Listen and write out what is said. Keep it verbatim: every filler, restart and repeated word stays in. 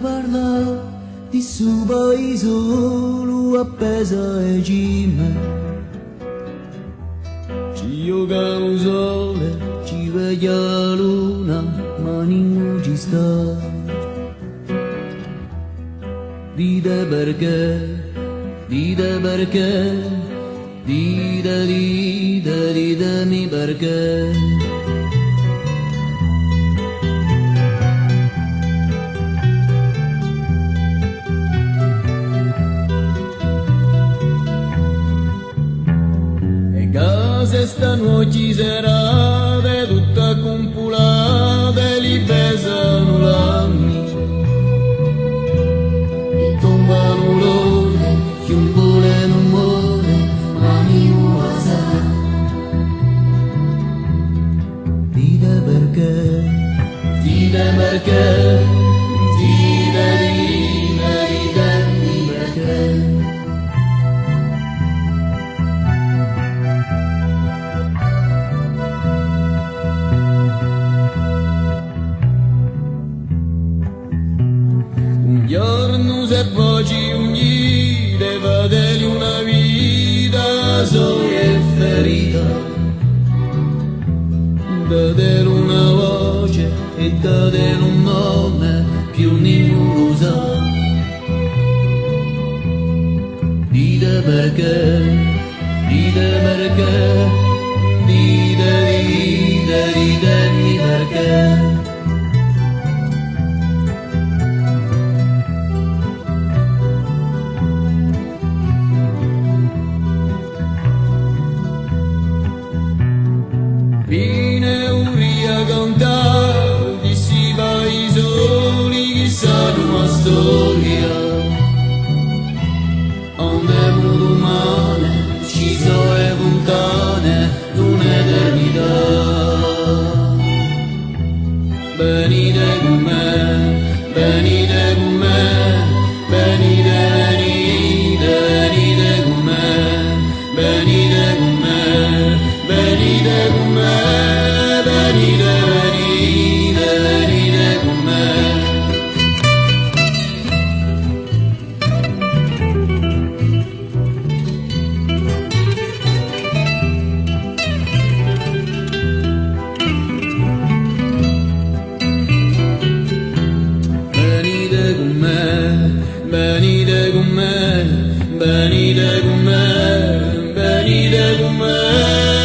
Parla di stu paisolu appesu à e cime. Ci ghjoca u sole, ci veglia a luna, ma nimu ci stà. Dite perchè, dite perchè, dite, dite, ditemi perchè. E case stanu à chjuse serrate, tutte cumpulate, li pesanu l'anni. È tombanu l'ore, chjumpulanu more, ma nimu a sà. Dite perchè, dite perchè, dite, dite, ditemi perchè. Un ghjornu s'è vo ci unite, fateli una vita, a soia hè ferita. Dateli una voce è dateli un nome, più nimu u sà. Dite perchè, dite perchè, dite, dite, ditemi perchè. Vene u ria cantà di sti paisoli chì sanu a storia. Andemu dumane, ci sò e funtane d'un'eternità. Venite cù mè, venite cù mè, venite, venite, venite cù mè, venite cù mè, venite cù mè, venite, venite, venite cù mè. Venite cù mè, venite cù mè, venite cù mè, venite cù mè.